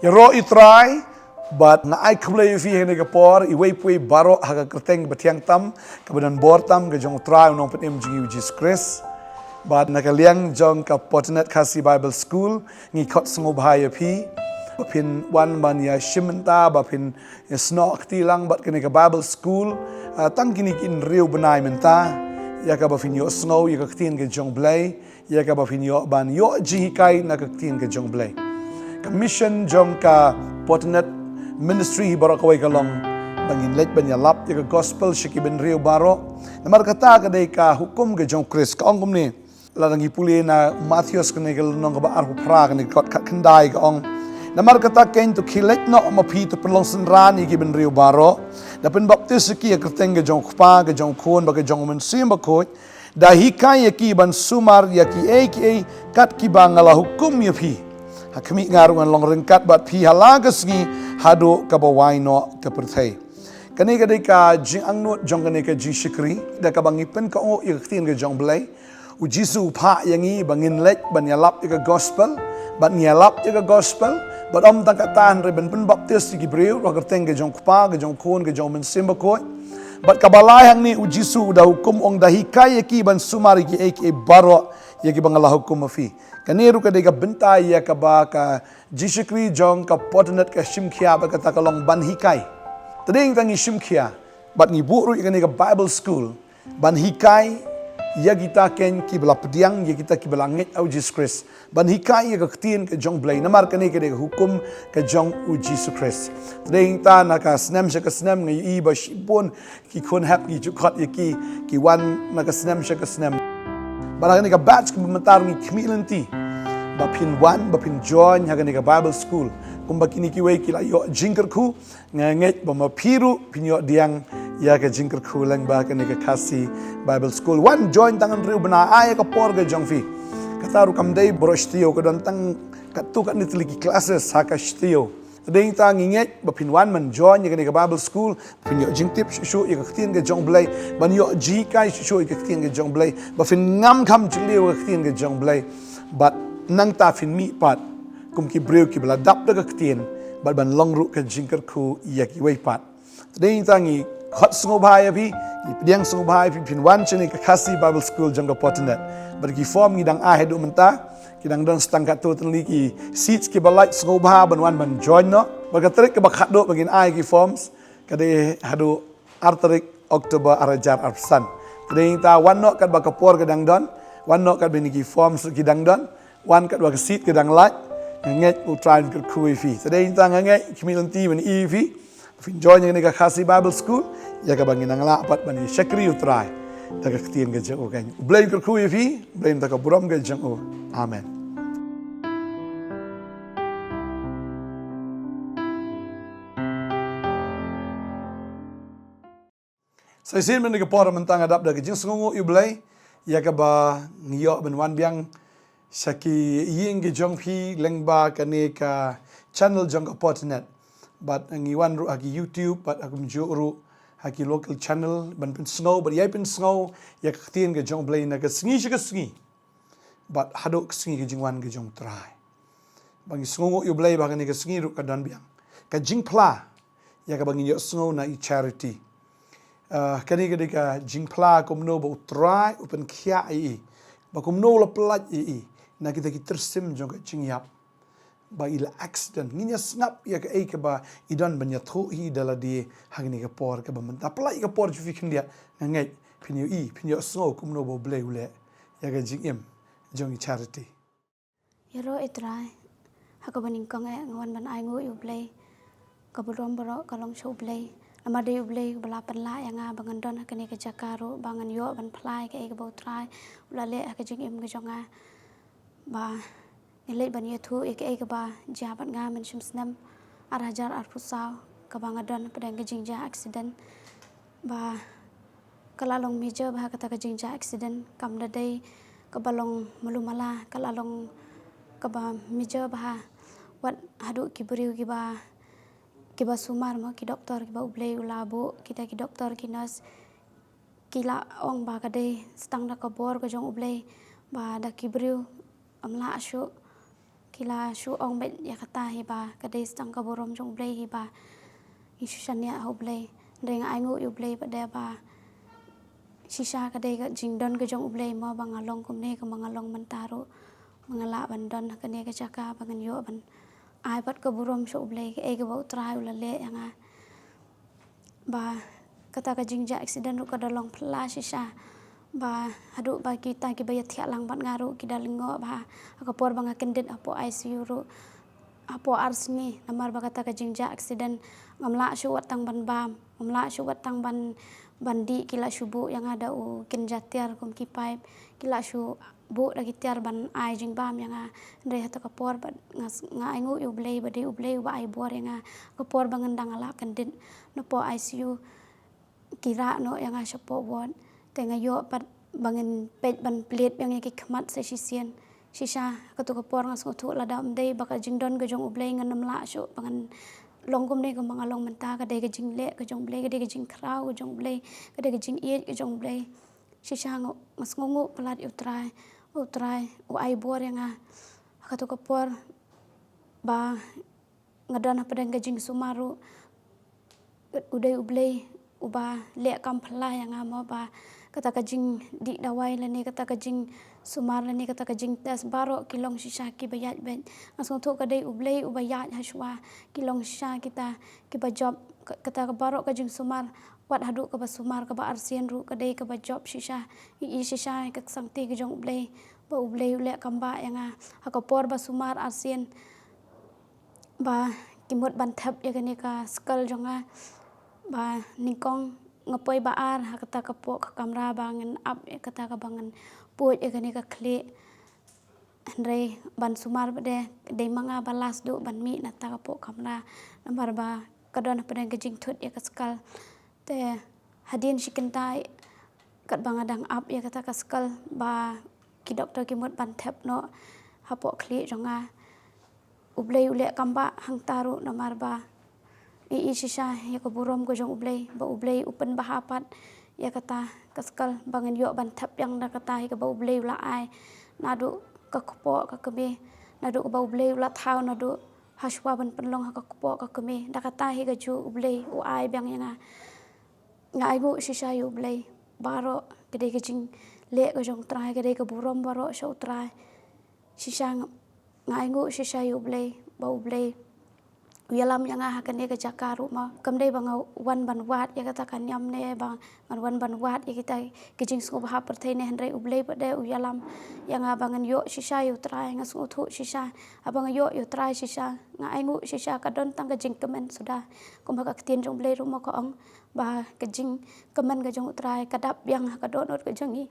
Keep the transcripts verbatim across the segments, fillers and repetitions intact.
Ïaroh ïa u Trai, bad nga ai khublei ïa phi ha kane ka por, iwei pa iwei baroh ha ka kyrteng bathiang tam, kaba donbor tam, ka jong u Trai u Nongpynim jong ngi u Jisu Khrist. Bad na ka liang jong ka Potnet Khasi Bible School, ngi khot sngewbha ïa phi ba phin wan ban ïa shim bynta, ba phin ïa snoh kti lang bad kane ka Bible School, ah, tang kine ki hynriew bnai mynta, ïa kaba phin ïohsngew ïa ka ktien ka jong u Blei, ïa kaba phin ïoh ban ïoh jinghikai na ka ktien ka jong u Blei. Ka mission jong ka Potnet Ministry hi baroh kawei ka long ba ngin leit ban ïalap ïa ka gospel sha ki bynriew baroh. Namar kata ka dei ka hukum ka jong u Khrist, ka ong kumne. Lada ngi pule na Mathaios kane ka lynnong kaba arphew phra, kane ka dkhot khatkhyndai, ka ong: Namar kata keiñ, to khie leit noh ma phi, to pynlong synran ïa ki bynriew baroh, da pynbaptis ïa ki ha ka kyrteng ka jong u Kpa, ka jong u Khun bad ka jong u Mynsiem Bakhuid, da hikai ïa ki ban sumar ïa kiei kiei kat kiba nga la hukum ïa phi. Ha khmih, nga ruh ngan long ryngkat bad phi ha la ka sngi haduh kaba wai noh ka pyrthei. Kane ka dei ka jingangnud jong kane ka jingshakri, da kaba ngi pynkohnguh ïa ka ktien ka jong u Blei. U Jisu u phah ïa ngi ba ngin leit ban ïalap ïa ka gospel, bad ngi ïalap ïa ka gospel, bad ym tang katta, hynrei ban pynbaptis ïa ki briew ha ka kyrteng ka jong u Kpa, ka jong u Khun, ka jong u Mynsiem Bakhuid. Bad kaba lai hangne, u Jisu u da hukum, ong, da hikai ïa ki ban sumar ïa kiei kiei baroh ïa kiba nga la hukum ha phi. Kane ruh ka dei ka bynta ïa kaba ka jingshakri jong ka Potnet ka shim khia, bad kata ka long ban hikai. Te dei tang ngi shim khia bad ngi buh ruh ïa kane ka Bible School ban hikai ïa kita keiñ kiba la pdiang, ïa kita kiba la ngeit ha u Jisu Khrist, ban hikai ïa ka ktien ka jong u Blei, namar kane ka dei ka hukum ka jong u Jisu Khrist. Te dei tang na ka snem sha ka snem ngi ïohi ba shibun ki khun hep, ki ju khot ïa ki, ki wan na ka snem sha ka snem. Bad ha kane ka batch kaba mynta ngi khmih lynti ba phin wan, ba phin join ha kane ka Bible School. Kumba kine kiwei ki la ïoh jingkyrkhu, nga ngeit ba ma phi ruh phin ïoh pdiang ïa ka jingkyrkhu lyngba kane ka Khasi Bible School. Wan join tang hynriew bnai, ai ïa ka por ka jong phi. Kata ruh kam dei baroh shi taïew, ka don tang katto katne tylli ki classes ha ka shi taïew. Te dei tang ngi ngeit ba phin wan ban join ïa kane ka Bible School, phin ïoh jingtip shuh shuh ïa ka ktien ka jong u Blei, ban ïoh jinghikai shuh shuh ïa ka ktien ka jong u Blei, ba phin ngam kham jylliew ïa ka ktien ka jong u Blei. Bad nangta phin mih pat kum ki briew kiba la dap da ka ktien, bad ban long ruh ka jingkyrkhu ïa kiwei pat. Te dei tang ngi khot sngewbha ïa phi, ngi pdiang sngewbha ïa phi, phin wan shane ka Khasi Bible School jong ka Potnet. Bad ki form ngi dang ai haduh mynta, ki dang don tang katto tylli ki seats kiba lait, sngewbha ban wan ban join noh. Bad ka tarik kaba khatduh ba ngin ai ki forms ka dei haduh ar tarik October ar hajar arphew san. Te dei tang wan noh katba ka por ka dang don, wan noh katba kine ki forms ki dang don, wan katba ka seat ka dang lait. Nga ngeit u Trai un kyrkhu ïa phi. Te dei tang nga ngeit khmih lynti ban ïohi ïa phi, phin join ïa kane ka Khasi Bible School, ïa kaba ngin nang lah pat ban ïa shakri u Trai da ka ktien ka jong u keiñ. U Blei un kyrkhu ïa phi, U Blei un da ka burom ka jong u. Amen. Sa shisien mynta ka por mynta nga dap da ka jingsngewnguh ïa u Blei ïa kaba ngi ïoh ban wan biang sha ki ïing ki jong phi lyngba kane ka channel jong ka Potnet. Bad ngi wan ruh ha ki YouTube, bad ha kumjuh ruh ha ki local channel ban pynsngew, bad ïai pynsngew ïa ka ktien ka jong u Blei na ka sngi sha ka sngi. Bad haduh ka sngi ka jingwan ka jong u Trai. Ba ngi sngewnguh ïa u Blei ba kane ka sngi ruh ka don biang ka jingphla ïa kaba ngin ïohsngew na i Charity. Ah, kane ka dei ka jingphla kumno ba u Trai u pynkhiah ïa i, ba kumno u la pyllait ïa i na kita ki tyrsim jong ka jingïap. Ba i la accident, ngin ïa sngap ïa kaei kaba i don ban ïathuh hi da lade ha kane ka por kaba mynta. Peit ïa ka por jong phi khyndiat, nga ngeit phin ïohi, phin ïohsngew kumno ba u Blei u leh ïa ka jingim jong i Charity. Ïaroh ïa u Trai, ha kaba nyngkong eh nga wan ban ainguh ïa u Blei. Ka burom baroh ka long sha u Blei. Namar dei u Blei uba la pynlah ïa nga ba ngan don ha kane ka jaka ruh, ba ngan ïoh ban phla ïa kaei kaba u Trai u la leh ha ka jingim ka jong nga. Ba ngi leit ban ïathuh ïa kaei kaba jia bad nga mynshem snem ar hajar arphew saw, kaba nga don hapdeng ka jingjia accident. Ba ka la long major bha kata ka jingjia accident, kam da dei kaba long malu mala, ka la long kaba major bha. Wat haduh ki briew kiba, kiba sumar mo, ki doktor kiba u Blei u la buh, kita ki doktor, ki nurse, ki la ong ba ka dei tang da ka bor ka jong u Blei, ba da ki briew ym lah shuh ki la shu ong beit ïa kata hi ba ka dei tang ka burom jong U Blei hi ba ngi shu shaniah ha U Blei. Hynrei nga ainguh ïa U Blei pat de ba shisha ka dei ka jingdon ka jong U Blei mo ba nga long kumne kumba nga long mynta ruh, ba nga lah ban don ha kane ka jaka ba ngan ïoh ban ai pat ka burom sha U Blei, kaei kaba U Trai u la leh ïa nga. Ba kata ka jingjia accident ruh ka da long phylla shisha, ba haduh ba kita kiba ïathiah lang bad nga ruh ki da lyngngoh ba ha ka por ba nga kyndit hapoh I C U ruh hapoh ar sngi, namar ba kata ka jingjia accident ngam lah shuh wat tang ban bam, ngam lah shuh wat tang ban, ban dih, ki la shu buh ïa nga da u kynja tiar kum ki pipe, ki la shu buh da ki tiar ban ai jingbam ïa nga. Hynrei ha kata ka por ba nga, nga ainguh ïa U Blei ba dei U Blei uba ai bor ïa nga. Ka por ba ngan dang lah kyndit napoh I C U, ki rah noh ïa nga shapoh ward. Te nga ïoh pat ba ngan peit ban plie biang ïa ki khmat sa shisien. Shisha ha katu ka por nga sngewthuh lada ym dei ba ka jingdon ka jong U Blei ngan ym lah shuh ba ngan long kumne kumba nga long mynta. Ka dei ka jingleh ka jong U Blei, ka dei ka jingkhraw ka jong U Blei, ka dei ka jingïeit ka jong U Blei. Shisha nga, nga sngewnguh palat ïa U Trai, U Trai u ai bor ïa nga. Ha katu ka por ba nga don hapdeng ka jingsumar ruh, u dei U Blei uba leh kam phylla ïa nga mo, ba kata ka jingdih dawai lane kata ka jingsumar lane kata ka jingtest baroh ki long shisha kiba ïaid beit. Nga sngewthuh ka dei U Blei uba ïaid ha shuwa, ki long shisha kita kiba jop. Ka-, kata ka baroh ka jingsumar, wat haduh kaba sumar kaba arsien ruh ka dei kaba jop shisha. Ngi i shisha ïa ka ksangti ka jong U Blei ba U Blei u leh kam bah ïa nga. Ha ka por ba sumar arsien ba ki mut ban thep ïa kane ka skull jong nga, ba nyngkong nga poi ba ar ha kata ka poh ka kamra ba ngan ap ïa kata kaba ngan put ïa kane ka khlieh. Hynrei ban sumar pat de, dei ma nga ba last duh ban mih na kata ka poh kamra, namar ba ka don hapdeng ka jingthut ïa ka skull. Te hadien shi kynta katba nga dang ap ïa kata ka skull ba ki doktor ki mut ban thep noh hapoh khlieh jong nga, U Blei u leh kam bah hangta ruh, namar ba ngi i shisha ïa ka burom ka jong U Blei ba U Blei u pynbha pat ïa kata ka skull ba ngan ïoh ban thep biang da kata hi kaba U Blei u la ai naduh ka kpoh ka kmie, naduh kaba U Blei u la thaw naduh ha shuwa ban pynlong ha ka kpoh ka kmie. Da kata hi kajuh U Blei u ai biang ïa nga. Nga ainguh shisha ïa U Blei baroh, ka dei ka jingleh ka jong U Trai, ka dei ka burom baroh sha U Trai. Shisha nga, nga ainguh shisha ïa U Blei ba U Blei u ïalam ïa nga ha kane ka jaka ruh mo. Kam dei ba nga wan ban wad ïa kata ka niam ne ba ngan wan ban wad ïa kita ki jingsngewbha pyrthei ne, hynrei U Blei pat de u ïalam ïa nga ba ngan ïoh shisha ïa U Trai. Nga sngewthuh shisha, haba nga ïoh ïa U Trai shisha, nga ainguh shisha, ka don tang ka jingkmen suda. Kumba ka ktien jong U Blei ruh mo ka ong ba ka jingkmen ka jong U Trai ka dap biang ha ka dohnud ka jong ngi.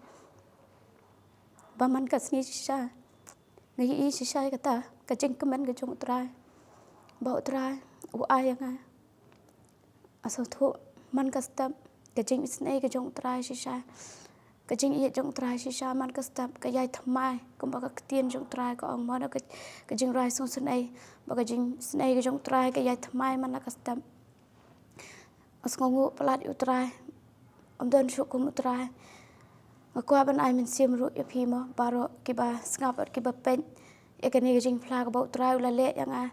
Ba man ka sngi shisha nga ïohi shisha ïa kata ka jingkmen ka jong U Trai, ba U Trai u ai ïa nga. Nga sngewthuh man ka step ka jingisynei ka jong U Trai shisha, ka jingïeit jong U Trai shisha man ka step ka ïai thymmai, kumba ka ktien jong U Trai ka ong mo, na ka, ka jingrai sngewsynei, ba ka jingisynei ka jong U Trai ka ïai thymmai man la ka step. Nga sngewnguh palat ïa U Trai, ym don shuh kum U Trai. Nga kwah ban ai mynsiem ruh ïa phi mo baroh kiba sngap bad kiba peit ïa kane ka jingphla kaba U Trai u la leh ïa nga.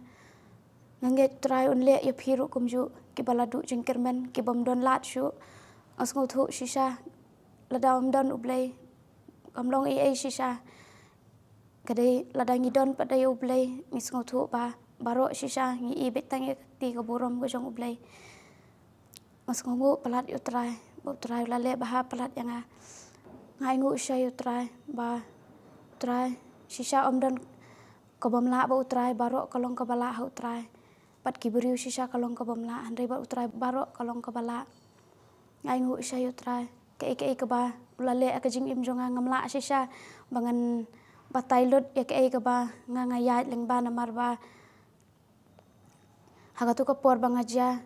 Nga ngeit U Trai un leh ïa phi ruh kumjuh, kiba la duh jingkyrmen, kibym don lad shuh. Nga sngewthuh shisha lada ym don U Blei kam long ei ei shisha. Ka dei lada ngi don pat da ïa U Blei, ngi sngewthuh ba baroh shisha ngi i beit tang ïa ka kti ka burom ka jong U Blei. Nga sngewnguh palat ïa U Trai ba U Trai u la leh bha palat ïa nga. Nga ainguh shisha ïa U Trai ba U Trai shisha ym don kabym lah bad U Trai, baroh ka long kaba lah ha U Trai. Bad ki briew shisha ka long kabym lah, hynrei bad U Trai baroh ka long kaba lah. Nga ainguh shisha ïa U Trai, kaei kaei kaba u la leh ha ka jingim jong nga ngam lah shisha ba ngan batai lut ïa kaei kaba nga, nga ïaid lyngba, namar ba ha katu ka por ba nga jia,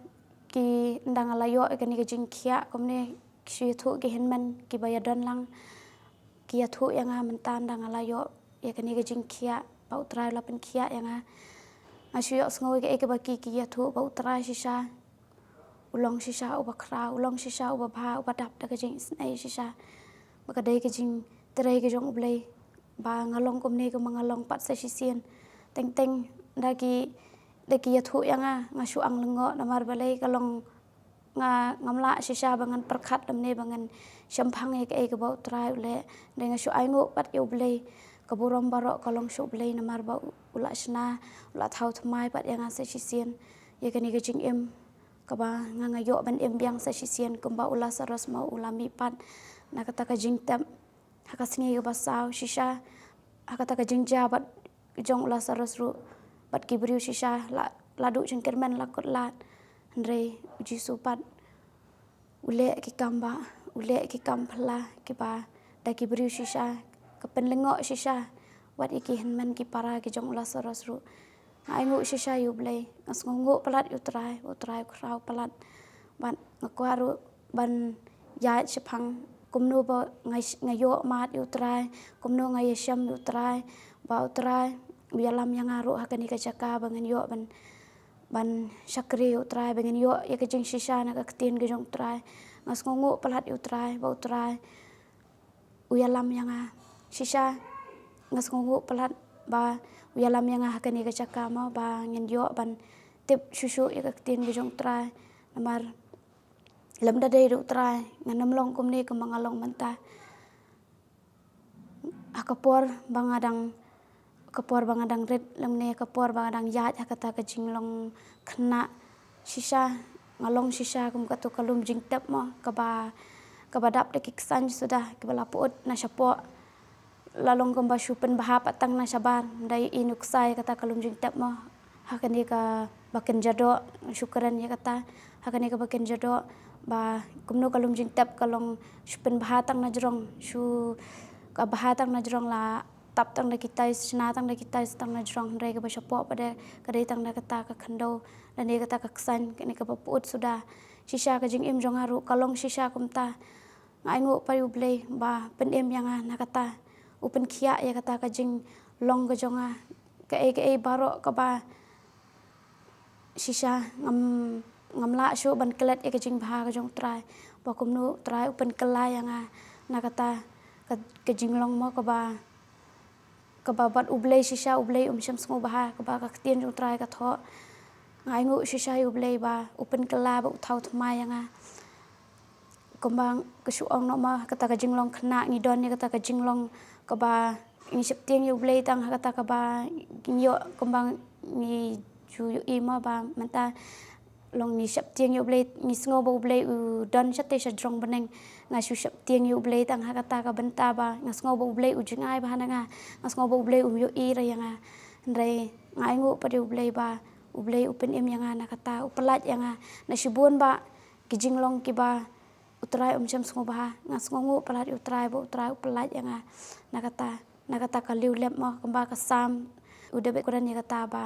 ki, ynda nga la ïoh ïa kane ka jingkhiah kumne, ki shu ïathuh ki hynmen kiba ïadon lang, ki ïathuh ïa nga mynta ynda nga la ïoh ïa kane ka jingkhiah ba U Trai u la pynkhiah ïa nga. Nga shu ïohsngew ïa kaei kaba ki, ki ïathuh ba U Trai shisha u long shisha uba khraw, u long shisha uba bha, uba dap da ka jingisynei shisha. Ba ka dei ka jingtrei ka jong U Blei ba nga long kumne kumba nga long pat sa shisien. Teng teng da ki da ki ïathuh ïa nga, nga shu ang lyngngoh namar balei ka long nga ngam lah shisha ba ngan pyrkhat lymne ba ngan shemphang ïa kaei kaba U Trai u leh. Hynrei nga shu ainguh pat ïa U Blei, ka burom baroh ka long sha U Blei namar ba u la shna, u la thaw thymmai pat ïa nga sa shisien ïa kane ka jingim kaba nga nga ïoh ban im biang sa shisien kumba u Lasaros mo u la mih pat na kata ka jingtep ha ka sngi kaba saw shisha ha kata ka jingjia bad jong u Lasaros ruh bad ki briew shisha la la duh jingkyrmen la kut lad. Hynrei U Jisu pat u leh ki kam ba u leh ki kam phylla kiba da ki briew shisha ka pynlyngngoh shisha wat ïa ki hynmen ki para ki jong u Lasaros ruh. Nga ainguh shisha ïa U Blei, nga sngewnguh palat ïa U Trai, U Trai u khraw palat. Bad nga kwah ruh ban ïaid shaphang kumno ba nga nga ïoh mad ïa U Trai, kumno nga ïashem ïa U Trai, ba U Trai u ïalam ïa nga ruh ha kane ka jaka ba ngan ïoh ban ban shakri ïa U Trai, ba ngan ïoh ïa ka jingshisha na ka ktien ka jong U Trai. Nga sngewnguh palat ïa U Trai ba U Trai u ïalam ïa nga shisha. Nga sngewnguh palat ba u ïalam ïa nga ha kane ka jaka mo ba ngan ïoh ban tip shuh shuh ïa ka ktien ka jong U Trai. Namar lymda dei da U Trai ngan ym long kumne kumba nga long mynta. Ha ka por ba nga dang ka por ba nga dang rit lymne ka por ba nga dang ïaid ha kata ka jinglong khynnah shisha nga long shisha kum kato ka lum jingtep mo kaba kaba dap da ki ksain suda kiba la pyut na shapoh. La long kumba shu pynbha pat tang na shabar, ym da ïohi nuksa ïa kata ka lum jingtep mo. Ha kane kaba kynja doh, shu kren ïa kata. Ha kane kaba kynja doh ba kumno ka lum jingtep ka long shu pynbha tang na jrong, shu ka bha tang na jrong, la tap tang da ki tais, shna tang da ki tais tang na jrong, hynrei kaba shapoh pat de ka dei tang da kata ka khyndew lane kata ka ksain, kane kaba pyut suda. Shisha ka jingim jong nga ruh ka long shisha kumta. Nga ainguh pat ïa U Blei ba pynim ïa nga na kata, u pynkhiah ïa kata ka jinglong ka jong nga. Kaei kaei baroh kaba shisha ngam ngam lah shuh ban klet ïa ka jingbha ka jong U Trai, ba kumno U Trai u pynkylla ïa nga na kata ka, ka jinglong mo kaba kaba bad U Blei shisha, U Blei um shym sngewbha, kaba ka ktien jong U Trai ka thoh. Nga ainguh shisha ïa U Blei ba u pynkylla, ba u thaw thymmai ïa nga. Kumba ka shu ong noh mo, kata ka jinglong khynnah ngi don ïa kata ka jinglong kaba ngi sheptieng ïa U Blei tang ha kata kaba ngi ïoh, kumba ngi ju ïohi mo ba mynta long ngi sheptieng ïa U Blei, ngi sngew ba U Blei u don shatei sha jrong bneng. Nga shu sheptieng ïa U Blei tang ha kata ka bynta ba nga sngew ba U Blei u jingai bha na nga, nga sngew ba U Blei um ïohi re ïa nga. Hynrei nga ainguh pat ïa U Blei ba U Blei u pynim ïa nga na kata, u pyllait ïa nga na shibun ba ki jinglong kiba U Trai um shym sngewbha. Nga sngewnguh palat ïa U Trai ba U Trai u pyllait ïa nga na kata, na kata ka liw lep mo, kumba ka Salm u David u kren ïa kata ba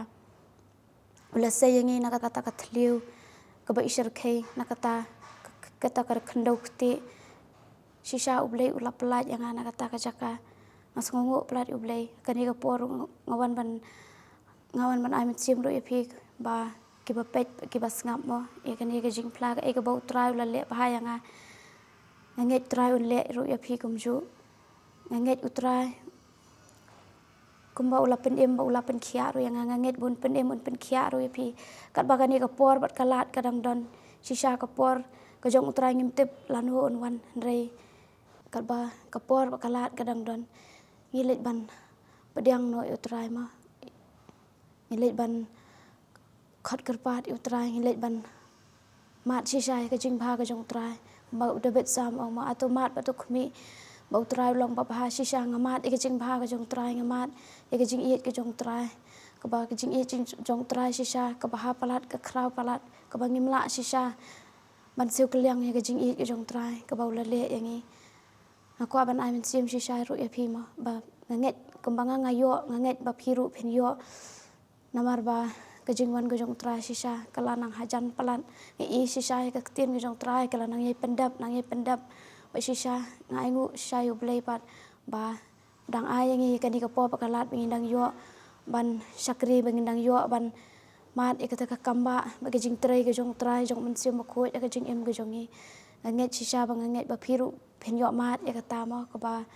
u la sei ïa ngi na kata ka thliew kaba ishyrkhei, na kata, kata ka khyndew kti. Shisha U Blei u la pyllait ïa nga na kata ka jaka. Nga sngewnguh palat ïa U Blei. Kane ka por nga wan ban nga wan ban ai mynsiem ruh ïa phi ba kiba peit kiba sngap mo ïa kane ka jingphla, kaei kaba U Trai u la leh bha ïa nga. Nga ngeit U Trai un leh ruh ïa phi kumjuh. Nga ngeit U Trai kumba u la pynim ba u la pynkhiah ruh ïa nga, nga ngeit ba un pynim un pynkhiah ruh ïa phi. Katba kane ka por bad ka lad ka dang don, shisha ka por ka jong U Trai ngim tip lano un wan, hynrei katba ka por bad ka lad ka dang don, ngi leit ban pdiang noh ïa U Trai mo. Ngi leit ban khot kyrpad ïa U Trai, ngi leit ban mad shisha ïa ka jingbha ka jong U Trai. Ba u David Salm u ong mo, ato mad bad to khmih ba U Trai u long babha. Shisha nga mad ïa ka jingbha ka jong U Trai, nga mad ïa ka jingïeit ka jong U Trai. Kaba ka jingïeit jong U Trai shisha ka bha palat, ka khraw palat, kaba ngim lah shisha ban siew kylliang ïa ka jingïeit ka jong U Trai kaba u la leh ïa ngi. Nga kwah ban ai mynsiem shisha ruh ïa phi mo, ba nga ngeit kumba nga nga ïoh, nga ngeit ba phi ruh phin ïoh. Namar ba ka jingwan ka jong U Trai shisha ka la nang hajan palat. Ngi i shisha ïa ka ktien ka jong U Trai ka la nang ïai pyndep, nang ïai pyndep. Ba shisha nga ainguh shisha ïa U Blei pat ba dang ai ïa ngi kane ka por bad ka lad ba ngin dang ïoh ban shakri, ba ngin dang ïoh ban mad ïa kata ka kam ba, ba ka jingtrei ka jong U Trai, jong U Mynsiem Bakhuid ïa ka jingim ka jong ngi. Nga ngeit shisha ba nga ngeit ba phi ruh phin ïoh mad ïa kata mo, kaba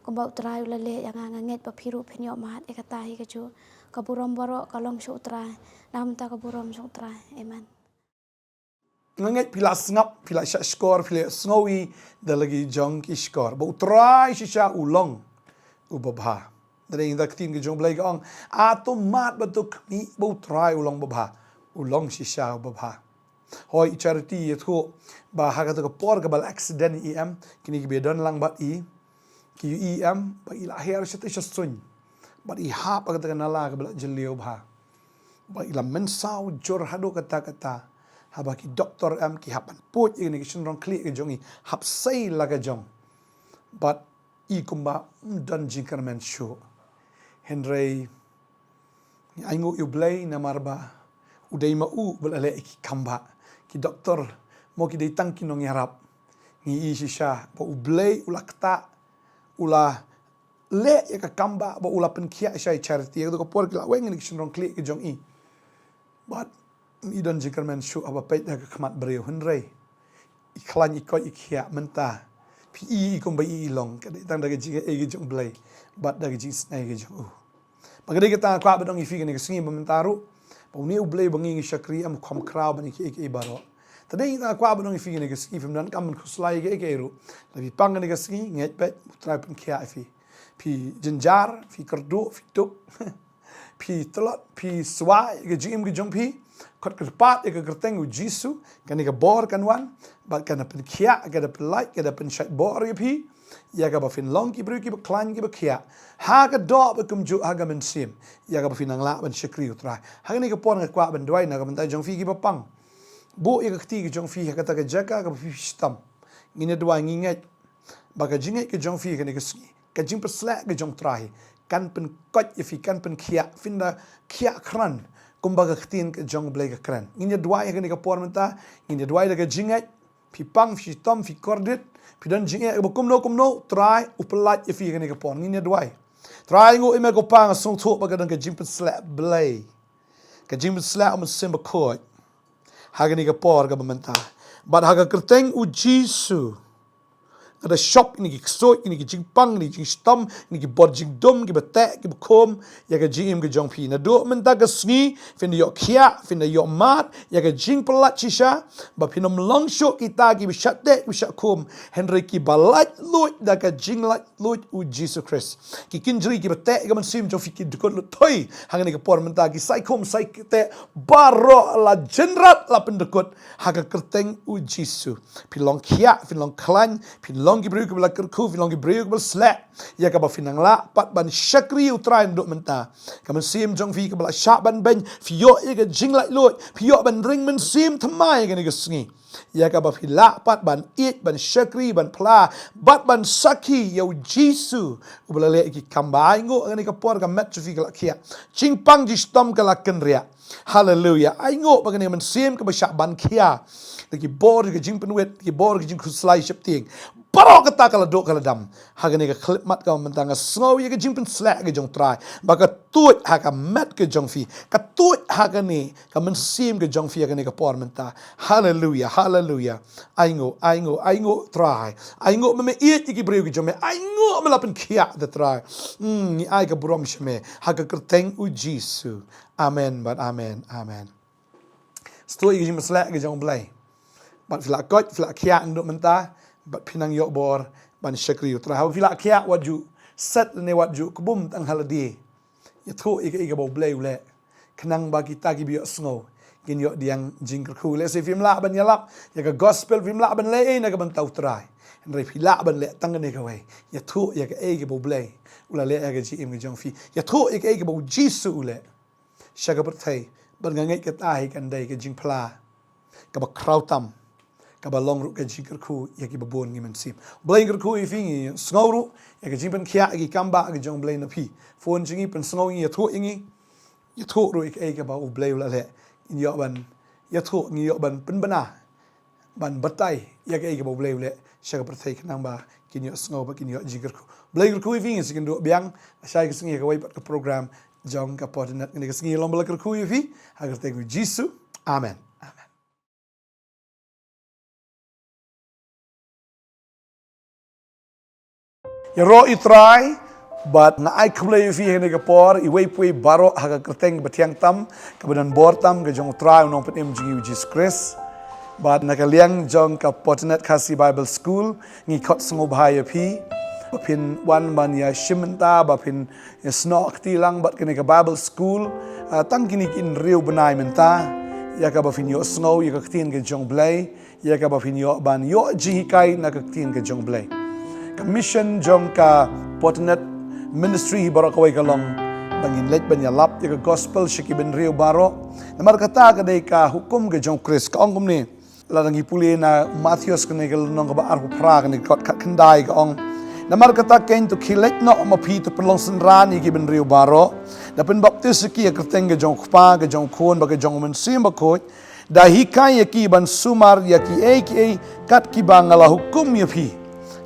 Kumba u Trai u la leh ïa nga, nga ngeit ba phi ruh phin ïoh mad ïa kata hi kajuh. Ka burom baroh ka long sha u Trai. Na mynta ka burom sha u Trai. Amen. Nga ngeit phi la sngap, phi la shah shkor, phi la sngew ïa da la ki jong ki shkor ba u Trai shisha u long uba bha. Da dei da ka ktien ka jong u Blei ka ong, a to mad bad to khmih ba u Trai u long uba bha. U long shisha uba bha. Hooid, i Charity i ïathuh ba ha kata ka por kaba la accident i, em, kine kiba ïadon lang bad i, ki ïohi, em, ba i la her shatei shasuiñ bad i hap ha kata ka nala kaba la jylliew bha. Ba i la mynsaw jur haduh katta katta. Haba ki doktor, em, ki hap ban put ïa kane ka shynrong khlieh ka jong i, hap sei la ka jong. Bad i kumba ym don jingkyrmen shuh. Hynrei ngi ainguh ïa u Blei namar ba u dei ma u ba la leh ïa ki kam ba ki doktor mo ki dei tang ki nongïarap. Ngi i shisha ba u Blei u la ktah, u la leh ïa ka kam ba, ba u la pynkhiah sha i Charity. Ïa kata ka por ki la weng ïa kane ka shynrong khlieh ka jong i. Bad i don jingkyrmen shuh haba peit da ka khmat briew, hynrei i khlaiñ, i koit, i khiah. Mynta phi i, i kumba i, i long, ka dei tang da ka jingaiei ka jong u Blei bad da ka jingisnei ka jong u. Ba ka dei kata nga kwah ban ong ïa phi kane ka sngi ba mynta ruh, ba une u Blei ba ngi, ngi shakri em u kham khraw ban ïa kiei kiei baroh. Te dei kata nga kwah ban ong ïa phi kane ka sngi, phim donkam ban khuslai ïa kiei kiei ruh. Lada phi pang kane ka sngi, ngeit beit u Trai u pynkhiah ïa phi. Phi jynjar, phi kyrduh, phi tuk, phi tlot, phi swa ïa ka jingim ka jong phi. Khot kyrpad ïa ka kyrteng u Jisu, kane ka bor kan wan bad kan da pynkhiah, kan da pynlait, kan da pynshait bor ïa phi. Ïa kaba phin long ki briew kiba khlaiñ, kiba khiah ha ka doh bad kumjuh ha ka mynsiem, ïa kaba phin nang lah ban shakri u Trai. Ha kane ka por nga kwah ban duwai na ka bynta jong phi kiba pang. Buh ïa ka kti ka jong phi ha kata ka jaka kaba phi shitom. Ngin ïa duwai, ngi ngeit ba ka jingngeit ka jong phi kane ka sngi, ka jingpynshlur ka jong u Trai kan pynkoit ïa phi, kan pynkhiah, phin da khiah kren kumba ka ktien ka jong u Blei ka kren. Ngin ïa duwai ha kane ka por mynta, ngin ïa duwai da ka jingngeit. Phi pang, phi shitom, phi kordit, phi don jingeh kaba kumno kumno, u Trai u pyllait ïa phi ha kane ka por. Ngin ïa duwai. Trai, nga ong ïa me ko Pa, nga sngewthuh ba ka don ka jingpynshlur Blei, ka jingpynshlur u Mynsiem Bakhuid ha kane ka por kaba mynta. Bad ha ka kyrteng u Jisu, nga da shop ïa kine ki ksuid, ïa kine ki jingpang, ïa kine ki jingshitom, ïa kine ki bor jingdum, kiba teh, kiba khum ïa ka jingim ka jong phi. Naduh mynta ka sngi phin da ïoh khiah, phin da ïoh mad ïa ka jingpyllait shisha, ba phin ym long shuh kita kiba shah teh, kiba shah khum, hynrei kiba laitluid da ka jinglait luid u Jisu Khrist. Ki kynjri kiba teh ïa ka mynsiem jong phi ki dkut lut thoi ha kane ka por mynta, ki sai khum, sai teh, baroh la jynrat, la pyndkut ha ka kyrteng u Jisu. Phin long khiah, phin long khlaiñ, phin long ki briew kiba la kyrkhu, phin long ki briew kiba la shlur. Ïa kaba phin nang lah pat ban shakri u Trai naduh mynta. Ka mynsiem jong phi kaba la shah ban beiñ, phi ïoh ïa ka jinglaitluid, phi ïoh ban ring mynsiem thymmai ha kane ka sngi. Ïa kaba phi lah pat ban ïeit, ban shakri, ban phla bad ban sakhi ïa u Jisu uba la leh ïa ki kam ba. Ainguh ha kane ka por ka met jong phi ka la khiah, jingpang jingshitom ka la kynriah. Haleluia. Ainguh ba kane ka mynsiem kaba shah ban khia da ki bor ka jingpynwit, ki bor ka jingkhuslai sheptieng, baroh kata ka la duh ka la dam ha kane ka khyllipmat kaba mynta. Nga sngew ïa ka jingpynshlur ka jong u Trai ba ka tuid ha ka met ka jong phi, ka tuid ha kane ka mynsiem ka jong phi ha kane ka por mynta. Haleluia, haleluia. Ainguh, ainguh, ainguh Trai. Ainguh ba me ïeit ïa ki briew ki jong me. Ainguh ba me la pynkhiah, te Trai. Hmm, ngi ai ka burom sha me ha ka kyrteng u Jisu. Amen bad amen, amen. Sngewthuh ïa ka jingpynshlur ka jong u Blei. Bad phi la koit, phi la khiah naduh mynta, bad phin nang ïoh bor ban shakri u Trai. Haba phi la khiah, wat ju set ne wat ju kbum tang ha lade. Ïathuh ïa kaei kaba u Blei u leh, khnang ba kita kiba ïohsngew kin ïoh pdiang jingkyrkhu. Lehse phim lah ban ïalap ïa ka gospel, phim lah ban leh ei na ka bynta u Trai, hynrei phi lah ban leh tang kane kawei: ïathuh ïa kaei kaba u Blei u la leh ha ka jingim ka jong phi. Ïathuh ïa kaei kaba u Jisu u leh sha ka pyrthei. Bad nga ngeit kata hi kan dei ka jingphla kaba khraw tam, kaba long ruh ka jingkyrkhu ïa kiba bun ngi mynsiem. U Blei un kyrkhu ïa phi. Ngi sngew ruh ïa ka jingpynkhiah ïa ki kam ba ka jong u Blei na phi. Phone jong ngi, pynsngew ïa ngi, ïathuh ïa ngi, ïathuh ruh ïa kaei kaba u Blei u la leh. Ngin ïoh ban ïathuh, ngin ïoh ban pynbna, ban batai ïa kaei kaba u Blei u leh sha ka pyrthei, khnang ba kin ïohsngew bad kin ïoh jingkyrkhu. U Blei un kyrkhu ïa phi. Ngi sa ïakynduh biang shai ka sngi ha kawei pat ka program jong ka Podyneb. Kane ka sngi long ba la kyrkhu ïa phi ha ka kyrteng u Jisu. Amen. Amen. Ïaroh ïa u Trai, bad nga ai khublei ïa phi ha kane ka por, iwei pa iwei baroh ha ka kyrteng ba thiang tam, kaba don bor tam, ka jong u Trai u Nongpynim jong ngi u Jisu Khrist. Bad na ka liang jong ka Potternet Khasi Bible School, ngi khot sngewbha ïa phi ba phin wan ban ïa shim bynta, ba phin ïa snoh kti lang bad kane ka Bible School, ah, tang kine ki hynriew bnai mynta, ïa kaba phin ïohsngew ïa ka ktien ka jong u Blei, ïa kaba phin ïoh ban ïoh jinghikai na ka ktien ka jong u Blei. Ka mission jong ka Potternet Ministry hi baroh kawei ka long ba ngin leit ban ïalap ïa ka gospel sha ki bynriew baroh. Namar kata ka dei ka hukum ka jong u Khrist, ka ong kumne. Lada ngi pule na Mathaios kane ka lynnong kaba arphew phra, kane ka dkhot khatkhyndai, ka ong: Namar kata keiñ, to khie leit noh ma phi, to pynlong synran ïa ki bynriew baroh, da pynbaptis ïa ki ha ka kyrteng ka jong u Kpa, ka jong u Khun bad ka jong u Mynsiem Bakhuid, da hikai ïa ki ban sumar ïa kiei kiei kat kiba nga la hukum ïa phi.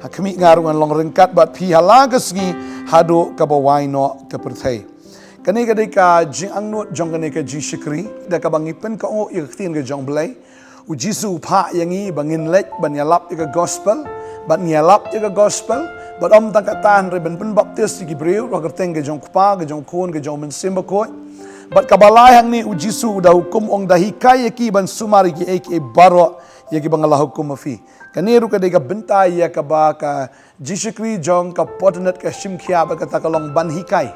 Ha khmih, nga ruh ngan long ryngkat bad phi ha la ka sngi haduh kaba wai noh ka pyrthei. Kane ka dei ka jingangnud jong kane ka jingshakri, da kaba ngi pynkohnguh ïa ka ktien ka jong u Blei. U Jisu u phah ïa ngi ba ngin leit ban ïalap ïa ka gospel, bad ngi ïalap ïa ka gospel, bad ym tang katta, hynrei ban pynbaptis ïa ki briew ha ka kyrteng ka jong u Kpa, ka jong u Khun, ka jong u Mynsiem Bakhuid. Bad kaba lai hangne, u Jisu u da hukum, ong, da hikai ïa ki ban sumar ïa kiei kiei baroh ïa kiba nga la hukum ha phi. Kane ruh ka dei ka bynta ïa kaba ka jingshakri jong ka Potternet ka shim khia, bad kata ka long ban hikai.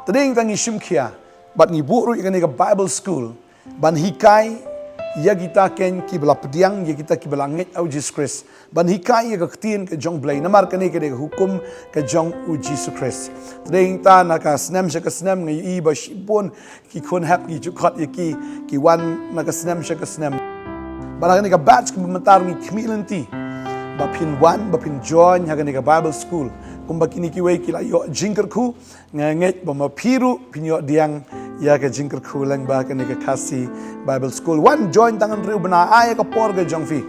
Te dei tang ngi shim khia bad ngi buh ruh ïa kane ka Bible School ban hikai ïa kita keiñ kiba la pdiang, ïa kita kiba la ngeit ha u Jisu Khrist, ban hikai ïa ka ktien ka jong u Blei. Namar kane ka dei ka hukum ka jong u Jisu Khrist. Te dei nangta na ka snem sha ka snem ngi ïohi ba shibun ki khun hep, ki ju khot ïa ki, ki wan na ka snem sha ka snem. Bad ha kane ka batch kaba mynta ngi khmih lynti ba phin wan, ba phin join ha kane ka Bible School. Kumba kine kiwei ki la ïoh jingkyrkhu, nga ngeit ba ma phi ruh phin ïoh pdiang ïa ka jingkyrkhu lyngba kane ka Khasi Bible School. Wan join tang hynriew bnai, ai ïa ka por ka jong phi.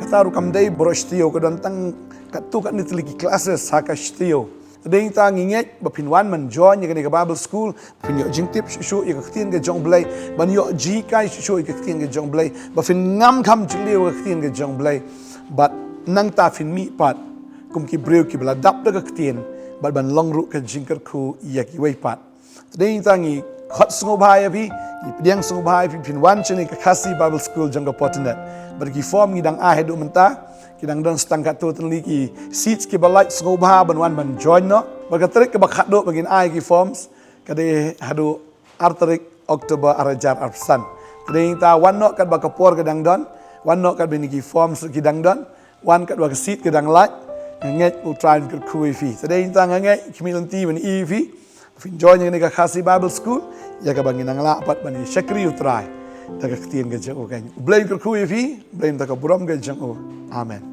Kata ruh kam dei baroh shi taïew, ka don tang katto katne tylli ki classes ha ka shi taïew. Te dei nangta ngi ngeit ba phin wan ban join ïa kane ka Bible School, phin ïoh jingtip shuh shuh ïa ka ktien ka jong u Blei, ban ïoh jinghikai shuh shuh ïa ka ktien ka jong u Blei, ba phin ngam kham jylliew ïa ka ktien ka jong u Blei. Bad nangta phin mih pat kum ki briew kiba la dap da ka ktien, bad ban long ruh ka jingkyrkhu ïa kiwei pat. Te dei nangta ngi khot sngewbha ïa phi, ngi pdiang sngewbha ïa phi, phin wan shane ka Khasi Bible School jong ka Potternet. Bad ki form ngi dang ai haduh mynta, ki dang don tang katto tylli ki seats kiba lait, sngewbha ban wan ban join noh. Bad ka tarik kaba khatduh ba ngin ai ki forms ka dei haduh ar tarik October ar hajar arphew san. Te dei nangta wan noh katba ka por ka dang don, wan noh katba kine ki forms ki dang don, wan katba ka seat ka dang lait. Nga ngeit u Trai un kyrkhu ïa phi. Te dei nangta nga ngeit khmih lynti ban ïohi ïa phi, phin join ïa kane ka Khasi Bible School, ïa kaba ngin nang lah pat ban ïa shakri u Trai da ka ktien ka jong u keiñ. U Blei un kyrkhu ïa phi, u Blei un da ka burom ka jong u. Amen.